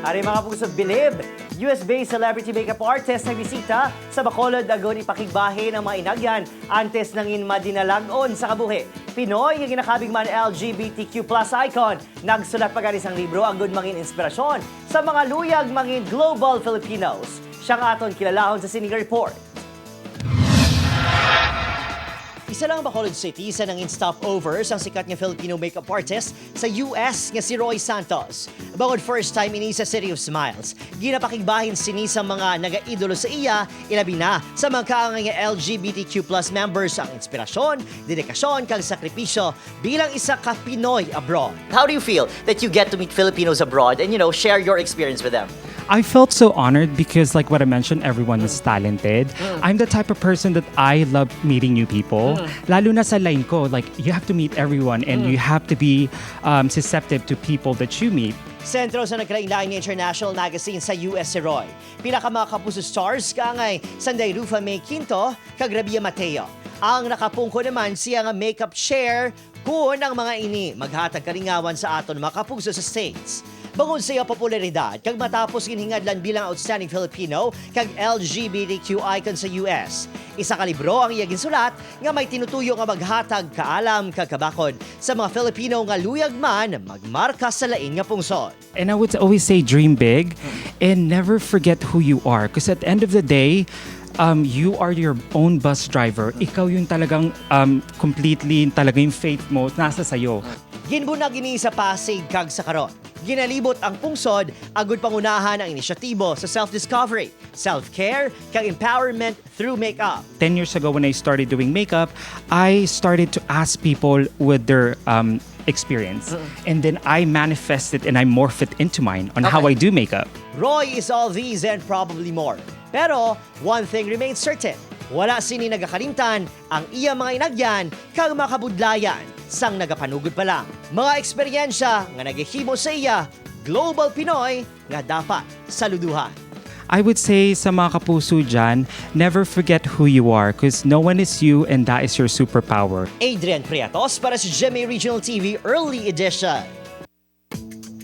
Ari, mga kapuso, bilib! US-based celebrity makeup artist nagbisita sa Bacolod agod ipakigbahin ang mga inagyan antes nangin madinalag-on sa kabuhi. Pinoy nga ginakabig man LGBTQ+ icon, nagsulat pa gani sang libro agod mangin inspirasyon sa mga luyag mangin global Filipinos. Siyang aton kilalahon sa sining report. Isa lang ang Bacolod City sa nangin stopovers ang sikat nga Filipino makeup artist sa US nga si Roy Santos. Bangod first time ini sa City of Smiles, ginapakigbahin sini sa mga nagaidolo sa iya, ilabi na sa mga kaangay nga LGBTQ+ members ang inspirasyon, dedikasyon kag sakripisyo bilang isa ka Pinoy abroad. How do you feel that you get to meet Filipinos abroad and share your experience with them? I felt so honored because, like what I mentioned, everyone is talented. I'm the type of person that I love meeting new people. Lalo na sa line ko, like, you have to meet everyone and you have to be susceptible to people that you meet. Sentro sa nagkalain-lain nga international magazine sa US si Roy. Pila ka mga Kapuso stars kaangay Sanday Rufa May Quinto kag Rabiya Mateo. Ang nakapungko naman siya nga makeup chair kung ang mga ini maghatag kalingawan sa aton mga kapuso sa States. Bangod sa iya popularidad, kag matapos ginhingadlan bilang outstanding Filipino kag LGBTQ icon sa US. Isa ka libro ang iya ginsulat nga may tinutuyo nga maghatag kaalam kag kabakod sa mga Filipino nga luyag man magmarka sa lain nga pungsod. And I would always say dream big and never forget who you are. Because at the end of the day, you are your own bus driver. Ikaw yung talagang completely, talaga yung faith mo nasa sayo. Ginbunag ini sa Pasig kag sa karon. Ginalibot ang pungsod agud pangunahan ang inisyatibo sa self-discovery, self-care kag empowerment through makeup. 10 years ago when I started doing makeup, I started to ask people with their experience. And then I manifest it and I morph it into mine on how I do makeup. Roy is all these and probably more. Pero one thing remains certain, wala sini nagakalimtan ang iya mga inagyan kag makabudlayan sang nagapanugod pa lang. Mga eksperyensya nga nagahimo sa iya global Pinoy nga dapat saluduhan. I would say sa mga kapuso dyan, never forget who you are because no one is you and that is your superpower. Adrian Prietos para sa GMA Regional TV Early Edition.